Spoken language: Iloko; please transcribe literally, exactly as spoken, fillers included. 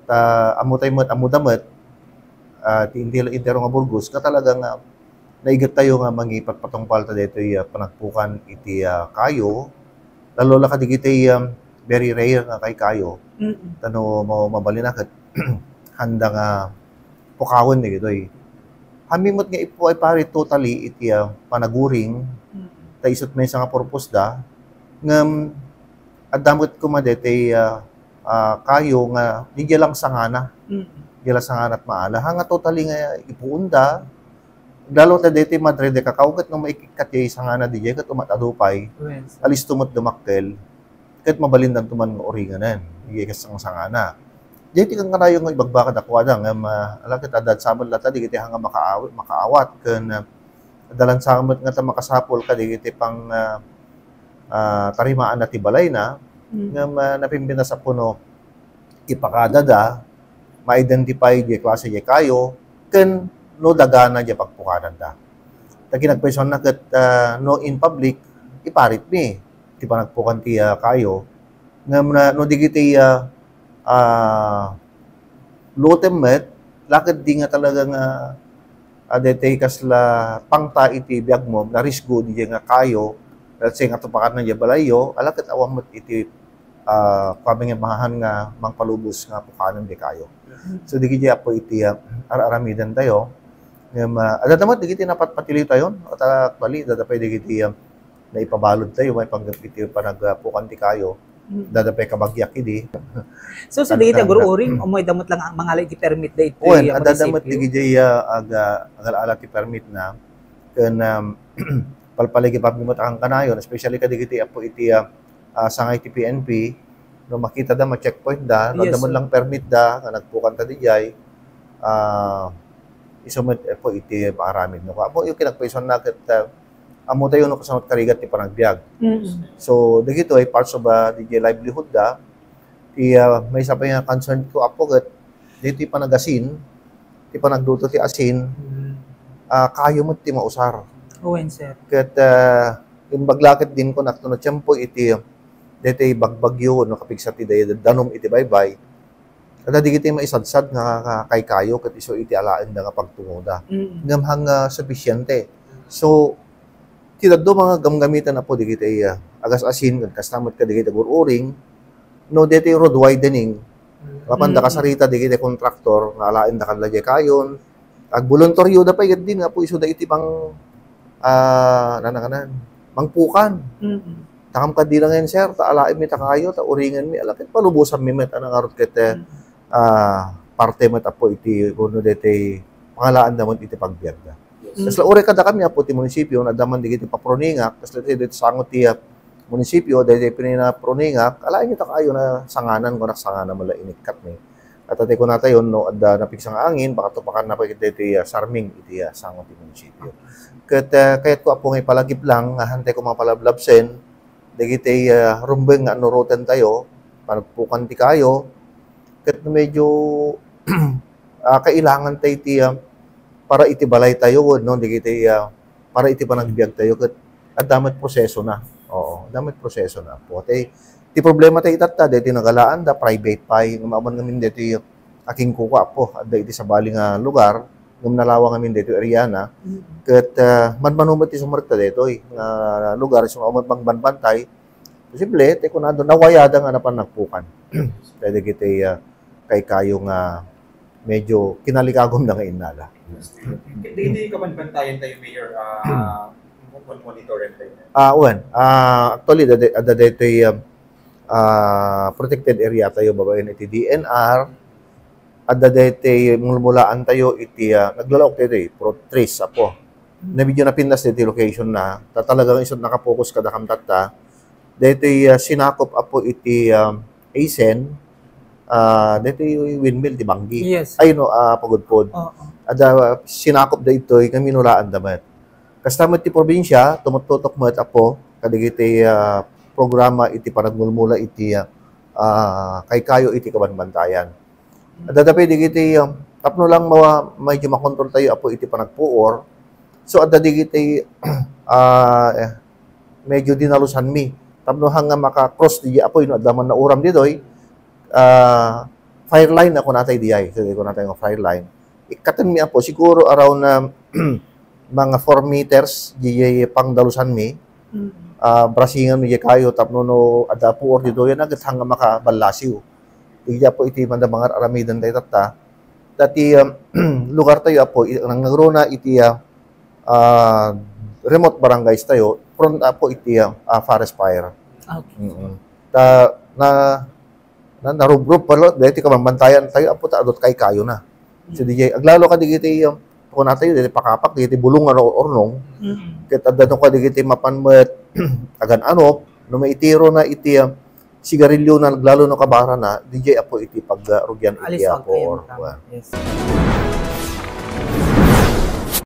Ta ammotay met, ammoda met, ah, ti inti-, intero nga Burgos nga talaga nga naiget tayo nga mangipatpatungpal ta daytoy, ah, panagpukan iti, ah, kayo. Lalo la kadagiti, um, very rare nga kaykayo. Mm. Ta no ma-, mabalin a ket handa nga pukawen dagitoy. Amin met nga ipu-, iparit totally iti, ah, panaguring, Mm. ta isut maysa nga purpose da, ngem adda met koma daytoy, ah, ah, kayo nga didiay lang sangana. Mm. Didiay lang sangana et maala. Ha nga totally nga ipuonda, lalo ta daytoy madre de cacao ket no maikkat diay sangana didiay ket umat-adu pay. Yes. Alisto met dumakkel. Ket mabalindanto man nga uringanen, idiay kas-, sangana. Diay ti kankanayon nga ibagbaga kadakuada, ngem, ah, ala ket adda sa met latta dagiti nga makaawat, makaawat, ken, ah, adda la sa met nga ta makasapul kadagiti pang, ah, ah, tarimaanna ti balayna, Mm. ngem, ah, napimpinas a puno, ipakadada, ma-identify diay klase diay kayo, ken no dagana diay pagpukananda. Ta kinapaysuanna ket, ah, no in public, iparitmi ti panagpukan ti, ah, kayo. Ngem na, no digiti, ah, ah, lutem met, la ket di nga talaga nga, ah, daytoy kasla pangta iti biagmo, narisgo diay nga kayo, let's say, nga tupakanna diay balayyo, ala ket awan met iti, ah, kuami nga maahan nga mangpalubos nga pukanen diay kayo. So, dagiti apo iti, ah, ar-aramiden tayo. Ngem, ah, adda met dagiti napatpatiliw tayo, no? Ta bali, adda pay dagiti, ah, naipabalud tayo, maipanggep iti panagpukan ti kayo. Mm. Adda pay kabagiak idi. So, so, Ano dagiti talaga? Agur-uring, umay da met lang ang mangala iti permit da iti, Wen, ah, adda met munisipyo? Dagiti, ah, aga-, agal-ala ti permit na. Ken, um, palpalagipam met ang kanayon, especially kadagiti apo iti, ah, ah, sangay ti P N P, no makita da, ma-checkpoint da, no Yes, adda met sir. Lang permit da, nga nagpukan ta diay, ah, isu met, eh, po iti maaramid, no? Apo, yung kinagpaisan na ket, ah, ammo tayo, no, kasama karigat ti panagbiag. Mm. So, dagito ay parts of, ah, diay livelihood da. Ti, ah, maysa pay nga concern ko, apo, ket ditoy panagasin, ti panagluto ti asin, Mm. ah, kayo met ti mausar. Wen, sir. Ket, ah, imbag la ket din ko nakto no tiempo iti, ditoy bagbagyo, no, kapigsa ti day-, danum iti baybay. Kada digiti maisadsad nga, nga kaykayo ket isu iti alaenda nga pagtungoda. Mm. Ngem hang, ah, sufisiente. So, ti dadduma nga gamgamitan, apo, digiti, ah, agas-asin, ken kasta met kadigiti agur-uring, no, deti road widening, Mm. Apan da Mm. kasarita digiti kontraktor nga alaen da kadla diay kayon. Agboluntaryo da pay ket din nga apo isu da iti pang, ah, nanakanan, mangpukan. Mm. Takam kadi la ngayon, sir, ta alaenmi ta kayo, ta uringanmi, ala ket palubosanmi met, ano, ngarud ket, eh, Mm. ah, parte met, apo, iti, kuno deti, pangalaan da met iti pagbiag da. Yes. Mm. Kasla uray kadakami, apo, ti munisipyo, adda man digiti paproningak, kasla iti, deti sango ti, ah, munisipyo, deti pinina-proningak, alaenyo ta kayo na sanganan, kunak sanganan, mala inikkatmi. At ati kunatayon, no, adda napigsa nga angin, baka tupakan na pa iti, iti, ah, sarming, iti, ah, sango ti munisipyo. Ket, ah, kayat ko, apo, nga ipalagip lang, nga hantay ko mapalablabsen, dagiti, ah, rumbeng nga anuroten tayo, panagpukan ti kayo, ket medyo, ah, kailangan tayo iti, ah, para iti balay tayo, no, dagiti, ah, para iti panagbiag tayo, ket adda met proseso na. Oo, adda met proseso na. Apo, ti, ti problema tayo itatta, deti nagalaan da, private pay, nga maaman ngamin deti aking kuko, apo, adda iti sabali nga lugar, ngem nalawa ngamin deti area na, Mm. Ket, ah, manmano met ti sumrekta detoy nga lugar, so, awan bang banbantay, posible, ti kunado, nawayada nga napan nagpukan. Kaya dagiti, ah, kaykayo nga medyo kinalikagom na nga innala. Dagiti kabanbantayan tayo, Mayor, ah, mon-, monitoran tayo. Ah, wen. Ah, actually, adda, adda daytoy, um, ah, protected area tayo, babaen iti D N R, adda daytoy mulmulaan tayo iti, ah, naglalaok tayo iti fruit trees, apo. Na medyo napintas daytoy location na, ta talagang isut nakapokus kadakam tatta. Daytoy, ah, sinakop, apo, iti, ah, Asen, ah, daytoy windmill ti Banggi. Yes. Ay, no, ah, Pagudpod. Oo. Adda, sinakop daytoy nga minulaan da met. Kasta met ti probinsya, tumuttutok met, apo, kadagiti, ah, programa iti panagmulmula iti, ah, ah, kaykayo iti kabanbantayan. Adda pay digiti, um, tapno lang mawa-, medyo makontrol tayo, apo, iti panagpuor. So, adda digiti, ah, eh, medyo dinalusanmi. Tapno hanga maka-cross di, apo, no, adda man nauram ditoy, ah, fire line a kunatay diay, so, kunatay nga fire line. Ikkatenmi, Apo, siguro around na mga four meters, diay pangdalusanmi. Mm. Ah, brasingan mi diay kayo, tapno no adda puor ditoy, yan agad hanggang makaballasiw. Diay, Apo, iti manda mangar-aramiden tayo tatta. Dati, um, lugar tayo, Apo, i-, nangruna iti, ah, ah, remote barangays tayo, prone, Apo, iti, ah, ah, forest fire. Okay. Mm. Ta, na, na, narubrob pala, dahil ti kamambantayan tayo, Apo, ta adot kay kayo na. So, Mm. diay, aglalo ka digiti, um, kunatayo, diti pakapak, diti bulong, ano, ornong, Mm. ket adda no ka digiti mapan met, agan ano, no maitiro na iti, um, sigarilyo na, aglalo no kabara na, diay, Apo, iti pagrugian iti Alisag Apo kayo, or, tama. Kuan. Yes.